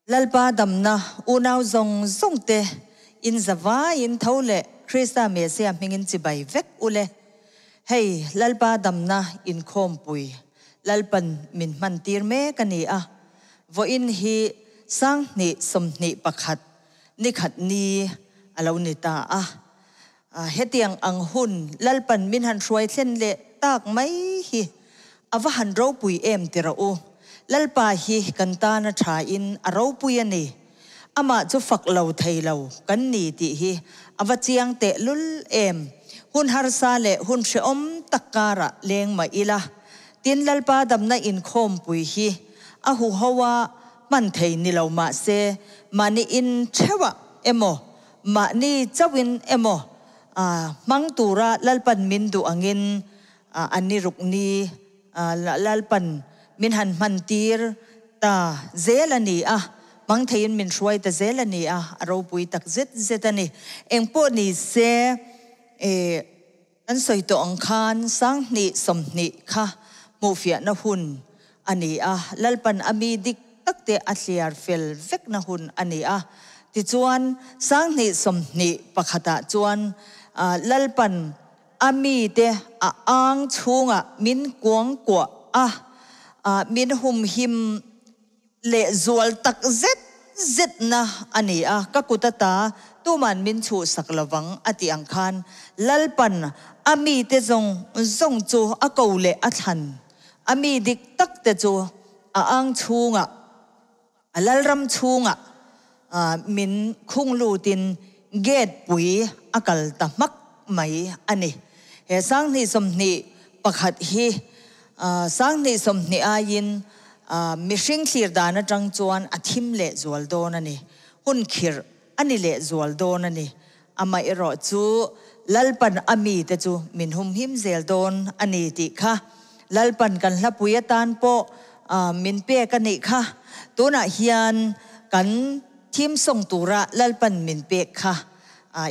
Lalpa damna unau zawng zawng te in zavaiin tho leh Krista Mesia hmingin chibai vek ule. Hei Lalpa damna inkhawmpui Lalpan min hman tir mek a ni a, vawiin hi 2021 nikhat ni a lo ni ta a. Hetiang ang hun Lalpan min han hruai thlen leh tak mai hi a va han ropui em ti rawh u. Lalpa hi kan tan a tha in a ropui a ni. Amah chu fak lo thei lo kan ni tih hi a va chiang teh lul em. Hun harsa leh hun hrehawm tak karah leng mah ila, tin Lalpa damna inkhawmpui hi a huho a hman thei ni lo mah se, mahni in theuhah emaw, mahni chauhin emaw hmang tura Lalpan min duh angin a ni ruk ni. Lalpan min han hman tir ta zel a ni a, hmang theiin min hruai ta zel a ni a, a ropui tak zet zet a ni. Engpawh ni se, kan sawi tawh ang khan 2020 kha hmuhfiahna hun a ni a, Lalpan a mi dik tak te a thliar fel vekna hun a ni a. Tichuan, 2021 ah chuan Lalpan A mite a ang chhungah min kuangkuah a, min humhim lehzual tak zet zetna a ni a, ka kut ata tuman min chhuhsak lovang a tih ang khan Lalpan a mite zawng zawng chu a ko leh a thlan. A mi dik tak te chu a ang chhungah, a Lalram chhungah min khung lutin gate pui a kal ta hmak mai a ni. He 2021 hi 2020 aiin mihring thlir dan atang chuan a thim leh zual dawn a ni. Hun khirh a ni leh zual dawn a ni. Amaherawh chu Lalpan a mite chu min humhim zel dawn a ni tih kha Lalpan kan hlapui atan pawh min pek a nih kha. Tunah hian kan thim sawng tura Lalpan min pek kha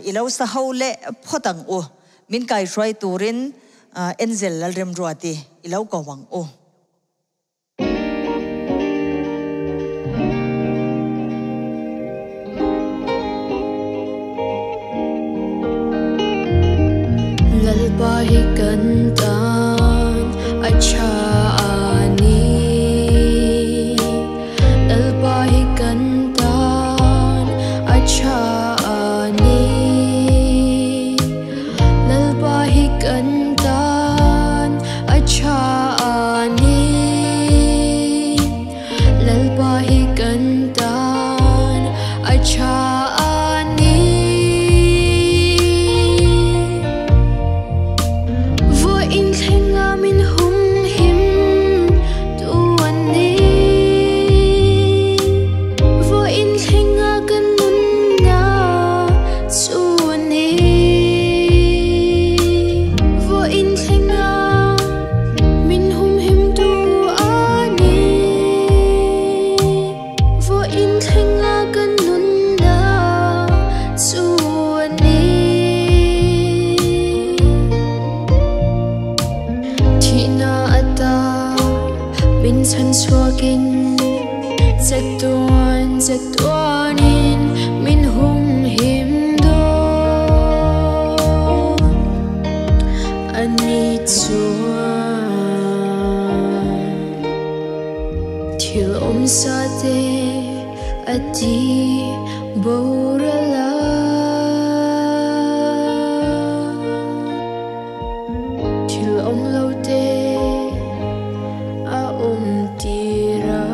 i lo sa ho leh phawt ang u. Min kaihruai turin Enzel Lalremruati i lo ko ang u. Lalpa hi kan tan a tha a ni. Lalpa hi kan tan a tha a ni. Lalpa hi kan tan a tha a ni. Lalpa hi kan tan a tha a ni. Vawiin thlenga min hum him tu an ni. Vawiin thlenga kan nunna chu an ni. Vawiin thlenga min hum him tu a ni. Vawiin thlenga kan nunna chu an ni. Thihna ata min chhan chhuakin chatuan chatuanin min hum him dawn. Ani chuan thil awm sa te a ti borala. Thil awm lo te a awm tira.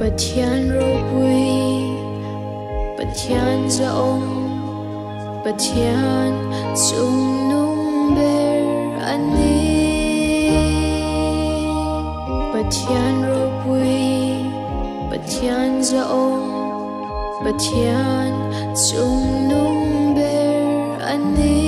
Pathian ropui, Pathian zaawm, Pathian chung nung ber a ni. Pathian ropui, Pathian zaawm, Pathian chung nung ber a ni.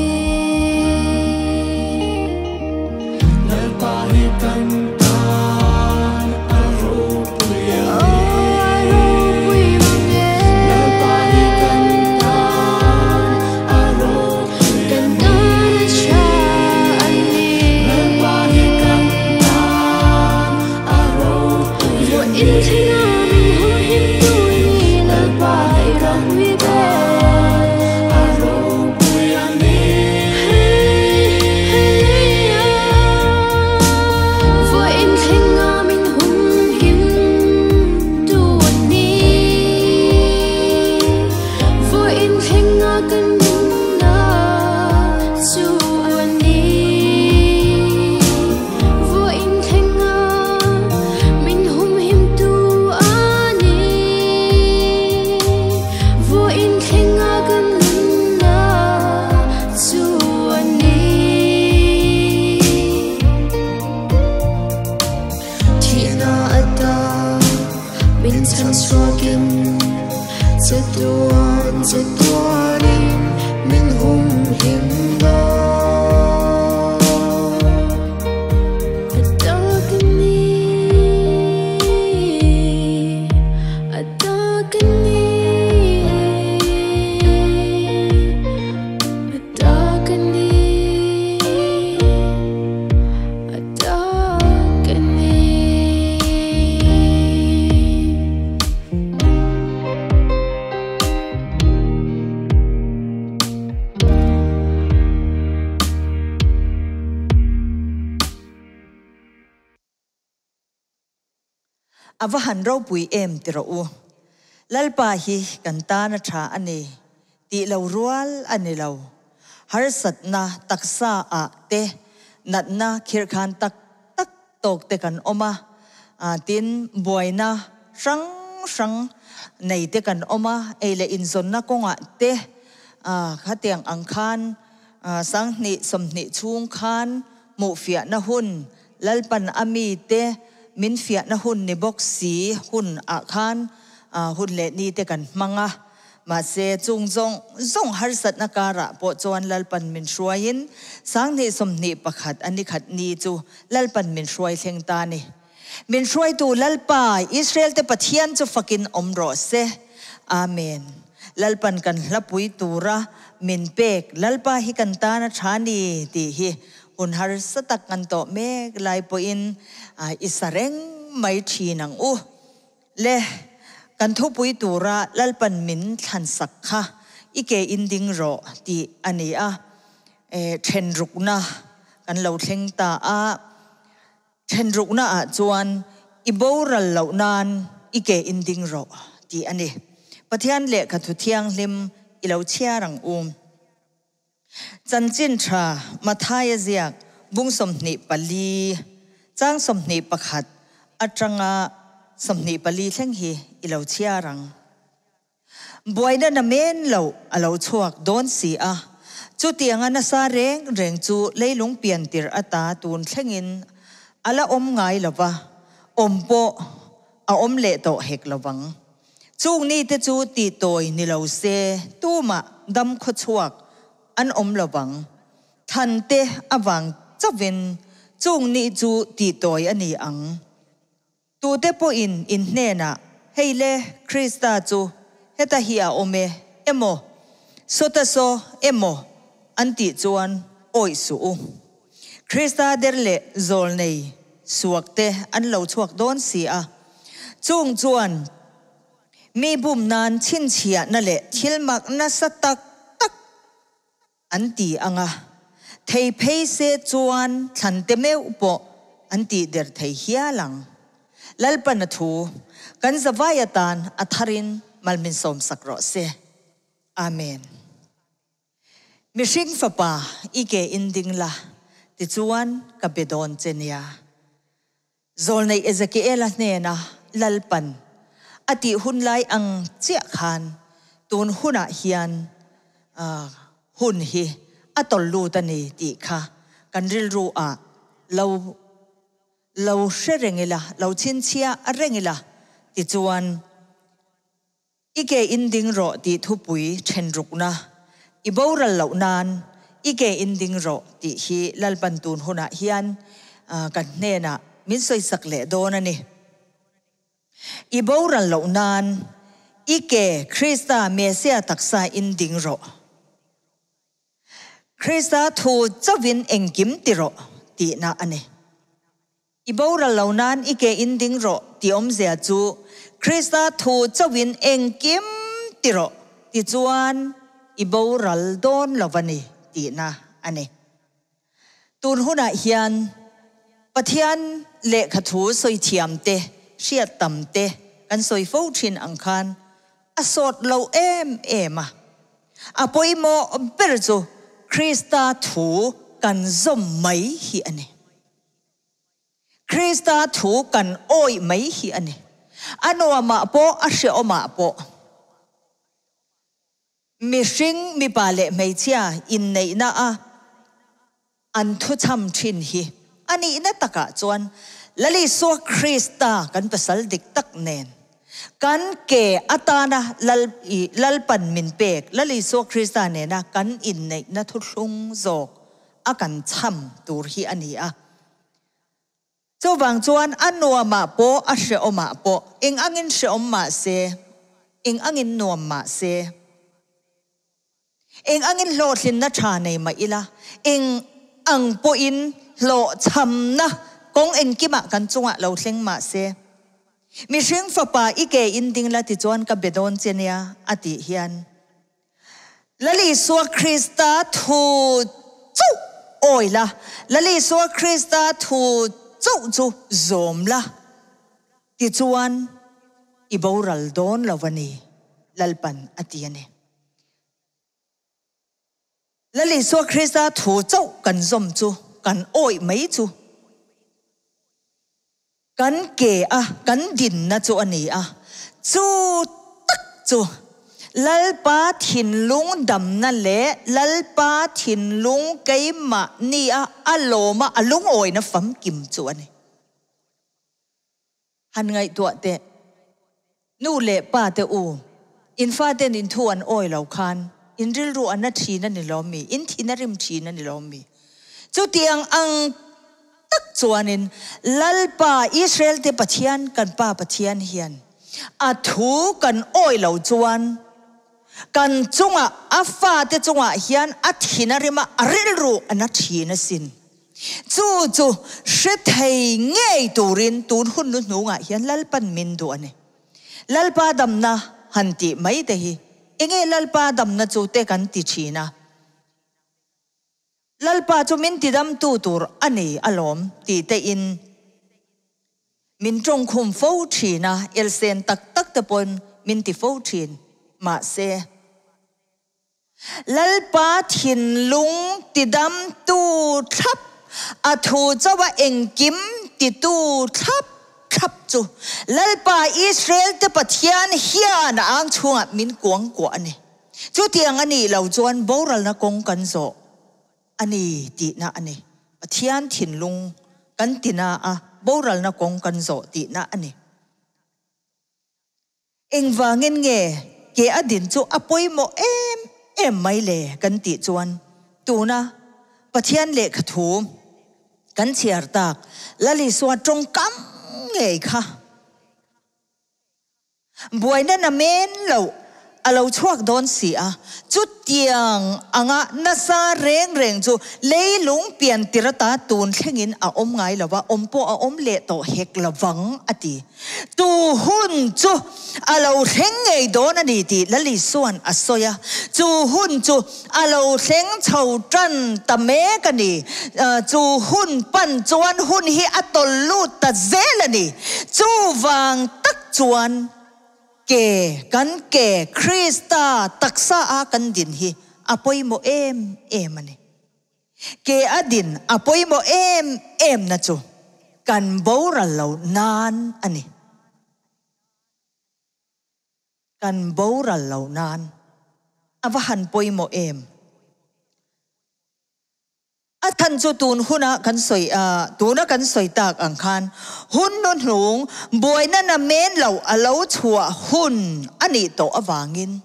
Lalpa hi kan tan a ropui a ni. Oh, a ropui mang e. Lalpa hi kan tan a ropui a Kan ni. tan a tha a ni. Lalpa hi kan tan a ropui In thlenga min humhim tu i ni Lalpa i ropui ber A ropui a ni. Vawiin thlenga min humhim tu a ni. Vawiin thlenga kan nunna chu a ni. Vawiin thlenga min humhim tu a ni. Vawiin thlenga kan nunna chu a ni. Thihna ata min chhan chhuakin chatuan chatuanin min humhim dawn. A ta ka ni, a ta ka ni, a ta ka ni, a ta ka ni. A va han ropui em ti rawh u. Lalpa hi kan tan a tha a ni tih lo rual a ni lo. Harsatna taksa ah te natna khirhkhan tak tak tawk te kan awm a, tin buaina hrang hrang nei te kan awm a, ei leh inzawnna kawngah te khatiang ang khan Sanghnih 20 chhung khan hmuhfiahna hun, Lalpan a mite min fiahna hun ni bawk si hun ah khan hun leh ni te kan hmang a. Mahse chung zawng zawng harsatna karah pawh chuan Lalpan min hruaiin Sanghnih 21 a ni khat ni chu Lalpan min hruai thleng ta ni. Min hruaitu Lalpa, Israel te Pathian chu fakin awm rawh se. Amen. Lalpan kan hlapui tura min pek Lalpa hi kan tan a tha ni tih hi hun harsa tak kan tawh mek lai pawhin i sa reng mai thin ang u. Le, kan thupui tura Lalpan min thlansak kha i ke in ding rawh tih a ni a, thenrukna kan lo thleng ta a. Thenrukna ah chuan i boral loh nan i ke in ding rawh tih a ni. Pathian lehkha thu thianghlim i lo chhiar ang u. Chanchin tha Mathaia ziak bung 24, chang 21 atanga 24 thleng hi i lo chhiar ang. Buaina na men lo a lo chhuak dawn si a, chutianga nasa reng reng chu leilung pian tirh ata tun thlengin a la awm ngai lo va, awm pawh a awm leh tawh hek lo vang. Chung nite chu tihtawi ni lo se tumah dam khawchhuak an awm lo vang. Thante avang chauhin chung ni chu tihtawi a ni ang. Tute pawhin in hnenah, Hei le, Krista chu heta hi a awm e, emaw, sawta saw emaw an tih chuan awih suh u. Krista der leh zawlnei suakte an lo chhuak dawn si a. Chung chuan mi bum nan chhinchhiahna leh thil mak nasa tak tak An ti ang a, thei phei se chuan thlante meuh pawh an tih der thei hial ang. Lalpan a thu, kan zavai atan a tharin mal min sawmsak rawh se. Amen. Mihring fapa i ke in ding la, tichuan ka be dawn che nia. Zawlnei Ezekiela hnena Lalpan a tih hun lai ang chiah khan tun hunah hian hun hi a tawlh lut a ni tih kha kan rilru ah lo lo hre reng ila, lo chhinchhia reng ila tichuan I ke in ding rawh tih thupui thenrukna i boral loh nan i ke in ding rawh tih hi Lalpan tun hunah hian kan hnenah min sawisak leh dawn a ni. I boral loh nan i ke Krista Mesia taksa in ding rawh. Krista thu chauhin engkim ti rawh tihna a ni. I boral lo nan i ke in ding rawh tih awmzia chu Krista thu chauhin engkim ti rawh tichuan i boral dawn lo a ni tihna a ni. Tun hunah hian Pathian lehkha thu sawi thiam te, hriat tam te kan sawi fo thin ang khan a sawt lo em em a. A pawimawh ber chu Krista thu kan zawm mai hi a ni. Krista thu kan awih mai hi a ni. A nuamah pawh, a hrehawmah pawh. Mihring, mipa leh hmeichhia inneihna a an thuchham thin hi a nihna takah chuan Lal Isua Krista kan pasal dik tak nen kan ke atana Lal Lalpan min pek Lal Isua Krista nena kan inneihna thuthlung zawk a kan chham tur hi a ni a. Chuvang chuan a nuamah pawh a hrehawmah pawh eng angin hrehawm mah se, eng angin nuam mah se, eng angin hlawhtlinna tha nei mah ila, eng ang pawhin hlawhchhamna kawng engkimah kan chungah lo thleng mah se, mihring fapa i ke in ding la tichuan ka be dawn che nia a tih hian Lal Isua Krista thu chauh awi la, Lal Isua Krista thu chauh chu zawm la, tichuan i boral dawn lo a ni, Lalpan a ti a ni. Lal Isua Krista thu chauh kan zawm chu, kan awih mai chu, Kan ke a kan dinna chu a ni a, chu tak chu Lalpa thinlung damna leh Lalpa thinlung keimahni a a lawma a lungawina famkim chu a ni. Han ngaihtuah teh, nu leh pa te u, in faten in thu an awi lo khan in rilru a na thin a ni lawm mi? In thin a rim thin a ni lawm mi? Chutiang ang tak chuanin Lalpa Israelte Pathian kan Pa Pathian hian a thu kan awi lo chuan kan chungah a fate chungah hian a thin a rim a, a rilru a na thin asin. Chu chu hre thei ngei turin tun hun lu hnungah hian Lalpan min duh a ni. Lalpa damna han tih mai te hi enge Lalpa damna chu te kan ti thin a. Lalpa chu min tidamtu tur a ni alawm tih te in min tawngkhum fo thin a, elsen tak tak te pawn min ti fo thin. Mahse, Lalpa thinlung tidamtu thlap, a thu chauha engkim titu thlap thlap chu Lalpa Israel te Pathian hian a ang chhungah min kuangkuah a ni. Chutiang a nih lo chuan boralna kawng kan zawh a ni tihna a ni. Pathian thinlung kan tina a, boralna kawng kan zawh tihna a ni. Engvangin nge ke a din chu a pawimawh em em mai le kan tih chuan tuna Pathian lehkha thu kan chhiar tak Lalisua tawngkam ngei kha Buaina na men loh a lo chhuak dawn si a, chutiang anga nasa reng reng chu leilung pian tir ata tun thlengin a awm ngai lo va, awm pawh a awm leh tawh hek lo vang a ti. Tu hun chu a lo thleng ngei dawn a ni tih Lalisuan a sawi a, chu hun chu a lo thleng chho tan ta mek a ni. Chu hun pan chuan hun hi a tawlh lut ta zel a ni. Chuvang tak chuan ke kan ke Krista taksa a kan din hi a pawimawh em em a ni. Ke a din a pawimawh em em na chu kan boral lo nan a ni. Kan boral lo nan a va han pawimawh em? A chhan chu tun huna kan sawi tuna kan sawi tak ang khan hun hnuhnung buaina na men lo a lo chhuah hun a nih tawh avangin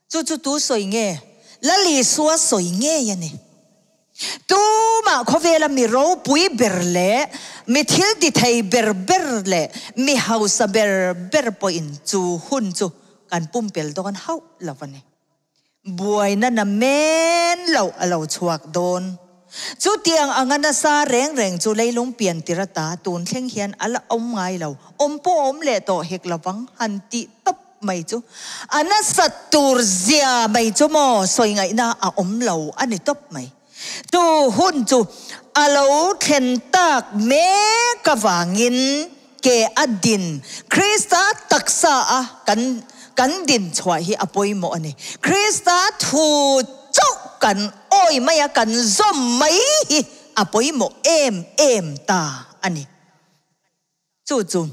chu chu tu sawi nge? Lal Isua sawi ngei a ni. Tumah khawvela mi ropui ber leh mi thil ti thei ber ber leh mi hausa ber ber pawhin chu hun chu kan pumpel dawn hauh lo a ni. Buaina na men loh a lo chhuak dawn. Chutiang anga nasa reng reng chu leilung pian tir ata tun thleng hian a la awm ngai lo, awm pawh a awm leh tawh hek lovang han tih tawp mai chu a nasat tur zia mai chu maw sawi ngaihna a awm lo a ni tawp mai. Chu hun chu a lo thlen tak mek avangin ke a din Krista taksa a kan kan din chhuah hi a pawimawh a ni. Krista thu chauh kan awi mai a, kan zawm mai hi a pawimawh em em ta a ni. Chu chu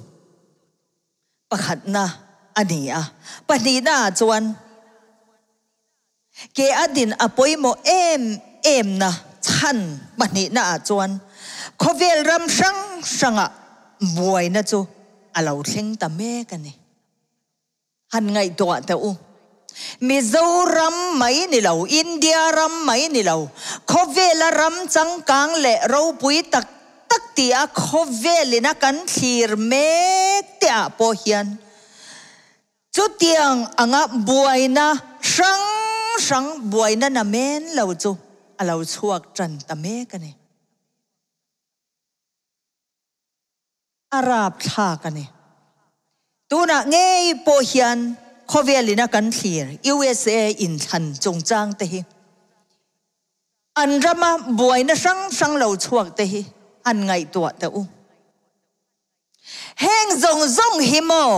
pakhatna a ni a, pahnihna ah chuan Ke a din a pawimawh em em na chhan pahnihna ah chuan khawvel ram hrang hrangah buaina chu a lo thleng ta mek a ni. Han ngaihtuah teh u. Mizoram mai ni lo, India ram mai ni lo, khawvela ram changkang leh ropui tak tak tia khawvelina kan thlir mek te ah pawh hian Chutiang anga buaina hrang hrang buaina na men lo chu a lo chhuak tan ta mek a ni. A rapthlak a ni. Tunah ngei pawh hian khawvelin a kan thlir USA inthlan chungchang te hi an rama buaina hrang hrang lo chhuak te hi han ngaihtuah teh u. Heng zawng zawng hi maw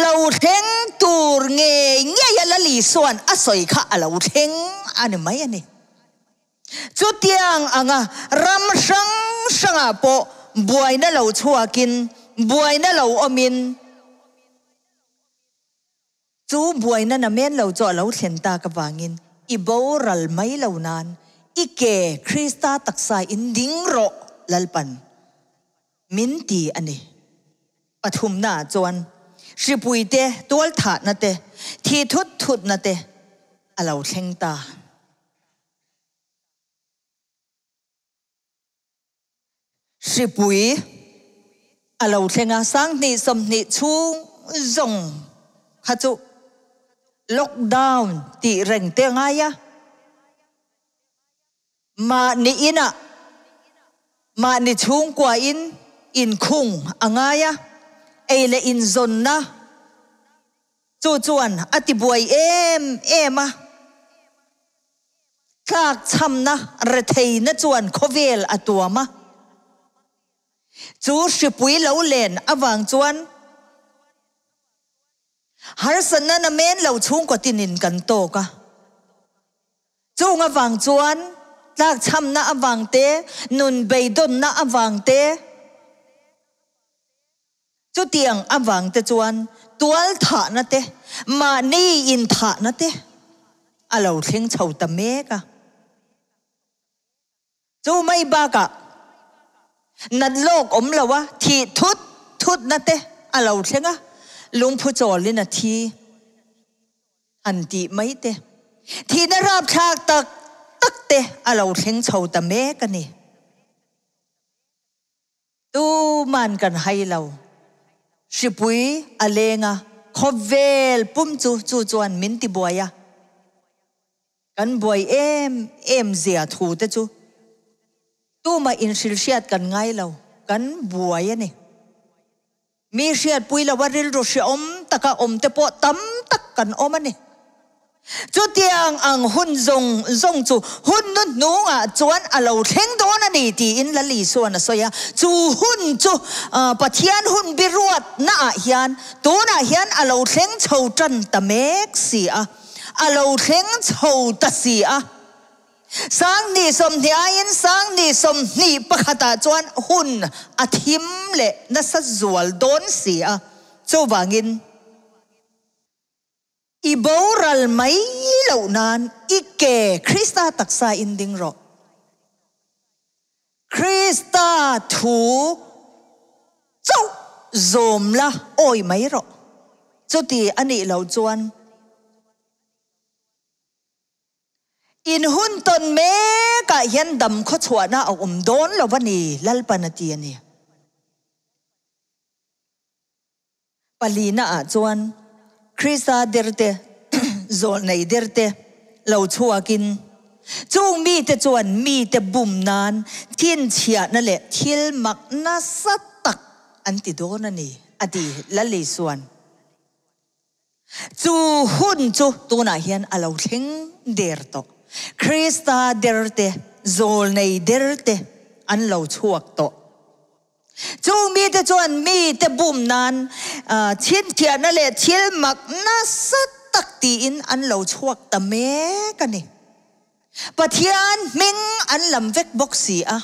lo thleng tur ngei ngei a Lali Suan a sawi kha a lo thleng a ni mai a ni. Chutiang anga ram hrang hrangah pawh buaina lo chhuakin, buaina lo awmin, chu buaina namen lo chu a lo thlen tak avangin i boral mai lo nan i ke Krista taksa in ding rawh Lalpan min ti a ni. Pathumna chuan hripui te, tualthahna te, thi thut thutna te a lo thleng ta. Hripui a lo thleng a, 20 20 chhung zawng kha chu lockdown tih reng te a ngai a. Mahni inah, mahni chhungkuain inkhung a ngai a, ei leh inzawnna chu chuan a tibuai em em a. Tlakchhamna retheina chuan khawvel a tuam a. Chu hripui lo len avang chuan harsatna namen lo chhungkaw tinin kan tawk a. Chung avang chuan tlakchhamna avang te, nun beidawnna avang te, chutiang avang te chuan tualthahna te, mahni inthahna te a lo thleng chho ta mek a. Chu mai bakah nat lawk awm lo a, thih thut thutna te a lo thleng a, lungphu chawlin a thi han tih mai te, thihna rapthlak tak tak te a lo thleng chho ta mek a ni. Tuman kan hai lo. Hripui a leng a, khawvel pum chu chu chuan min ti buai a. Kan buai em em zia thu te chu tumah inhrilhriat kan ngai lo, kan buai a ni. Mi hriatpui lova rilru hreawm taka awm te pawh tam tak kan awm a ni. Chutiang ang hun zawng zawng chu hun nu hnungah chuan a lo thleng dawn a ni tiin Lal Isuan a sawi a. Chu hun chu Pathian hun biruatnaah hian tunah hian a lo thleng chho tan ta mek si a, a lo thleng chho ta si a. 2020 aiin 2021ah chuan hun a thim leh nasa zual dawn si a, chuvangin i boral mai loh nan i ke Krista taksa in ding rawh. Krista thu chauh zawm la awi mai rawh. Chuti a nih loh chuan. In hun tawn mekah hian dam khawchhuahna a awm dawn lo a ni, Lalpan a ti a ni. Palina ah chuan Krista derte, zawlnei derte lo chhuakin. Chung mite chuan mite bum nan thinchhiahna leh thil mak nasa tak an ti dawn a ni, a ti Lal Isua'n. Chu hun chu tunah hian a lo thleng der tawh. Krista derte, zawlnei derte an lo chhuak tawh. Chu mite chuan mite bum nan chhinchhiahna leh thil mak nasa tak tiin an lo chhuak ta mek a ni. Pathian hming an lam vek bawk si a.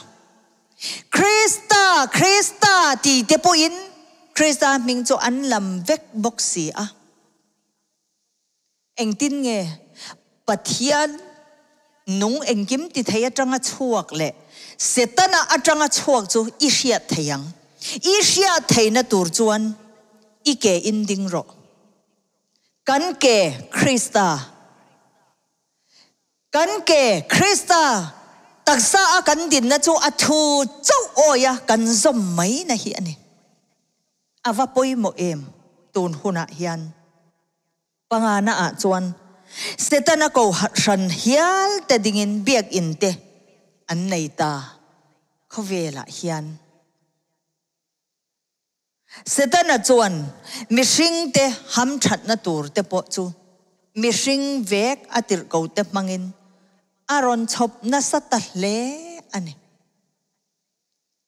Krista, Krista ti te pawhin Krista hming chu an lam vek bawk si a. Engtin nge Pathian nung engkim ti thei atanga chhuak leh Setana atanga chhuak chu i hriat thei ang? I hriat theihna tur chuan i ke in ding rawh. Kan ke Krista. Kan ke Krista taksa a kan dinna chu a thu chauh awi a kan zawm mai na hi a ni. A va pawimawh em tun hunah hian? Pangana ah chuan Setana ko hran hial te dingin biakinn te an nei ta khawvelah hian. Setana chuan mihring te hamthatna tur te pawh chu mihring vek a tirhko te hmangin a rawn chhawp nasa ta hle a ni.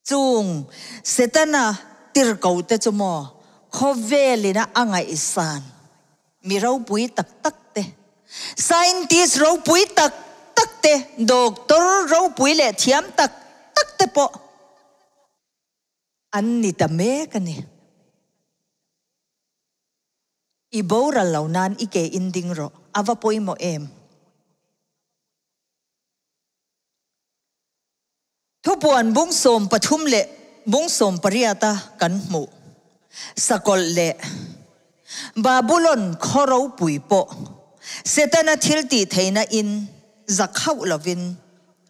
Chung Setana tirhko te chu maw khawvelin a a ngaihsan mi ropui tak tak te, scientist ropui tak tak te, doctor ropui leh thiam tak tak te pawh an ni ta mek a ni. I boral lo nan i ke in ding rawh, a va pawimawh em? Thupuan bung 13 leh bung 18 a kan hmuh sakawlh leh Babulon khaw ropui pawh Setana thil tih theihna in zak hauh lovin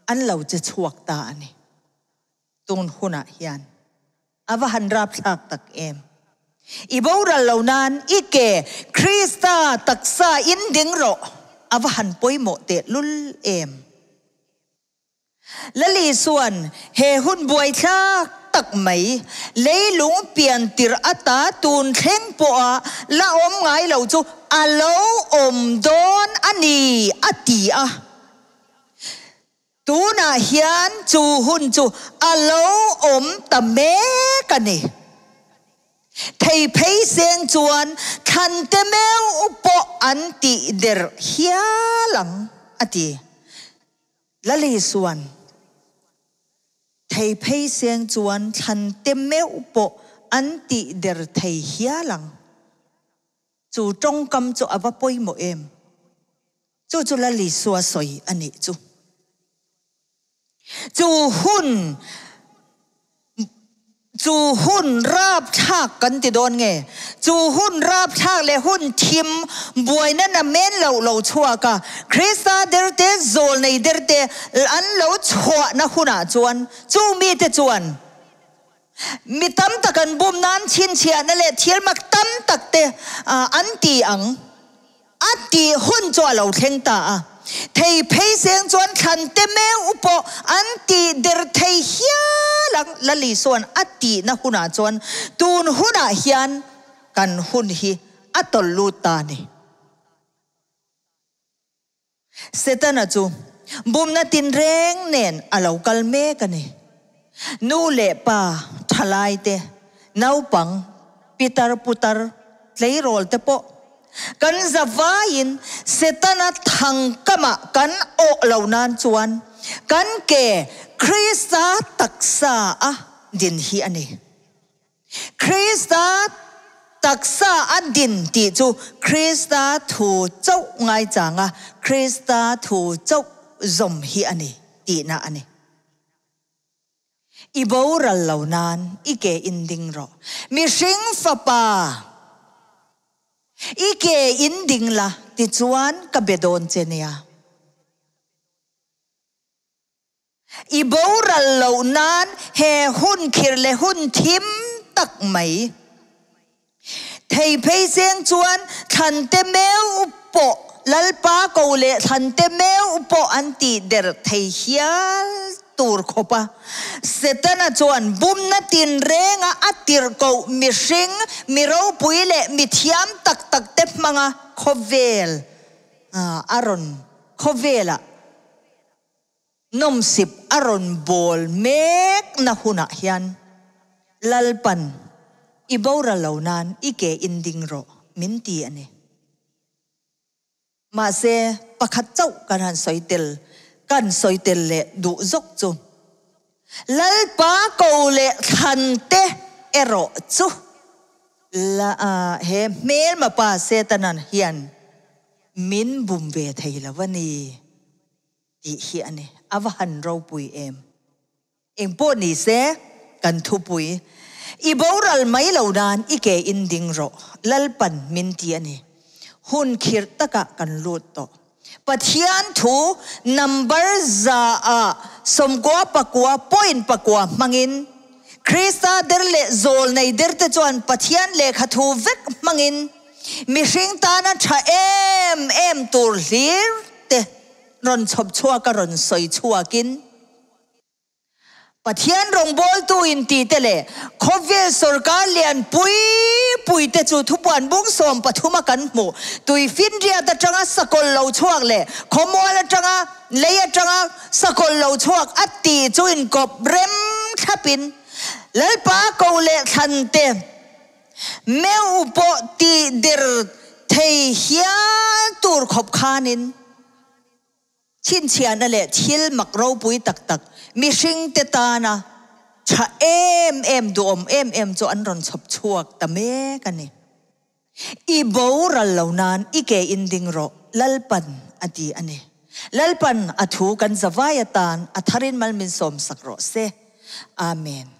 an lo che chhuak ta a ni. Tun hunah hian a va han rapthlak tak em! I boral lo nan i ke Krista taksa in ding rawh a va han pawimawh tehlul em! Lali chuan he hun buaithlak tak mai, leilung pian tirh ata tun thleng pawha la awm ngai lo chu a lo awm dawn a ni, a ti a. Tunah hian chu hun chu a lo awm ta mek a ni. Thei phei seng chuan thlan te meuh pawh an tih der hial ang, a ti. Lali chuan thei phei seng chuan thlan te meuh pawh an tih der thei hial ang. Chu tawngkam chu a va pawimawh em? Chu chu Lali sua sawi a nih chu. Chu hun Chu hun rapthlak kan ti dawn nge? Chu hun rapthlak leh hun thim buaina na men loh lo chhuak a, Krista derte, zawlnei derte an lo chhuahna hunah chuan chu mite chuan mi tam tak an bum nan chhinchhiahna leh thil mak tam tak te an ti ang. A tih hun chu a lo thleng ta a, thei phei seng chuan thlan te meuh pawh an tih der thei hial ang. Lali sawn a tihna hunah chuan tun hunah hian kan hun hi a tawlh lut ta a ni. Setana chu bumna tinreng nen a lo kal mek a ni. Nu leh pa, thalai te, naupang, pitar putar, tleirawl te pawh kan zavaiin Setana thangkamah kan awh lo nan chuan kan ke Krista taksa a din hi a ni. Krista taksa a din tih chu Krista thu chauh ngaichanga Krista thu chauh zawm hi a ni tihna a ni. I boral lo nan i ke in ding rawh. Mihring fapa, i ke in ding la tichuan ka be dawn che nia. I boral lo nan he hun khir leh hun thim tak mai. Thei phei seng chuan thlan te meuh pawh Lalpa ko leh thlante meuh pawh an tih der thei hial tur khawp a. Setana chuan bumna tinrenga a tirhkoh mihring, mi ropui leh mi thiam tak takte hmanga khawvel a rawn khawvelah nawmsip a rawn bawl mekna hunah hian Lalpan i boral lo nan i ke in ding rawh min ti a ni. Mahse, pakhat chauh kan han sawi tel, kan sawi tel leh duh zawk chu. Lalpa ko leh thlan te erawh chu la he hmelma pa Setanan hian min bum ve thei lo a ni tih hi a ni. A va han ropui em! Eng pawh ni se, kan thupui, I boral mai lo nan i ke in ding rawh, Lalpan min ti a ni. Hun khirh takah kan lut tawh. Pathian thu number 199 point pakua hmangin, Krista der leh zawl nei derte chuan Pathian lehkha thu vek hmangin mihring tana tha em em tur hlir te rawn chhawp chhuak a rawn sawi chhuakin, Pathian rawngbawltu inti te leh khawvel sawrkar lian pui pui te chu thupuan bung 13 a kan hmuh. Tuifinriat atanga sakawlh lo chhuak leh khawmual atanga lei atanga sakawlh lo chhuak a tih chu inkawp rem thlapin Lalpa ko leh thlan te meuh pawh tih der thei hial tur khawp khanin Chhinchhiahna leh thil mak ropui tak tak mihringte tana tha em em, duhawm em em chu an rawn chhawp chhuak ta mek a ni. I boral lo nan i ke in ding rawh, Lalpan a ti a ni. Lalpan a thu kan zavai atan a tharin mal min sawmsak rawh se. Amen.